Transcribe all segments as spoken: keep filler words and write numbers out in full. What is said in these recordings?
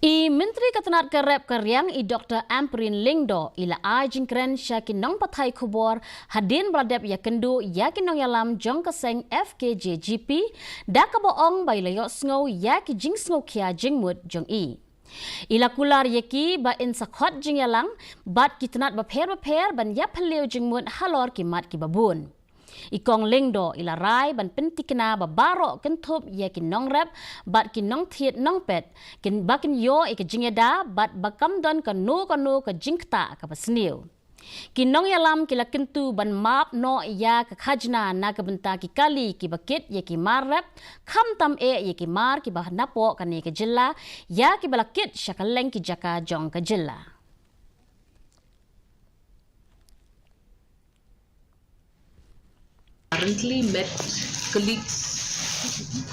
I Myntri ka tnat ka rep ka riang i Dr Ampareen Lyngdoh i la ai jingkren sha ki nongpathai khubor hadien ba la dep ïakynduh ïa ki nongïalam jong ka seng F K J G P da kaba ong ba i la ïohsngew ïa ki jingsngewkhia jingmut jong i. I la kular ïa ki ba yn sa khot jingïalang bad ki tnat bapher bapher ban ïaphylliew jingmut halor ki mat kiba bun. I Kong Lyngdoh i la rai ban pyntikna ba baroh kynthup ïa ki nongrep bad ki nongthied nongpet kin ba kin ïoh ïa ka jingïada bad ba kam don kano kano ka jingktah kaba sniew. Ki nongïalam ki la kyntu ban map noh ïa ka khajna na ka bynta ki kali kiba kit ïa ki mar rep, khamtam eh ïa ki mar kiba napoh kane ka jylla ïa kiba la kit sha kylleng ki jaka jong ka jylla. Currently met colleagues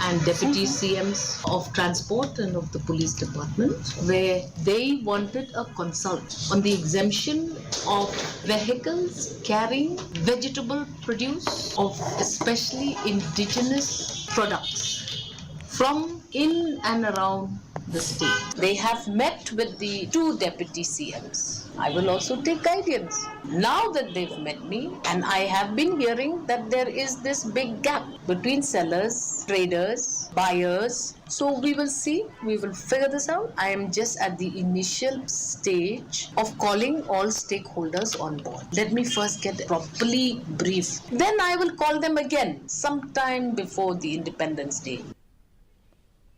and deputy C Ms of transport and of the police department, where they wanted a consult on the exemption of vehicles carrying vegetable produce of especially indigenous products from in and around the state. They have met with the two deputy C Ms. I will also take guidance. Now that they've met me, and I have been hearing that there is this big gap between sellers, traders, buyers. So we will see, we will figure this out. I am just at the initial stage of calling all stakeholders on board. Let me first get properly briefed. Then I will call them again sometime before the Independence Day.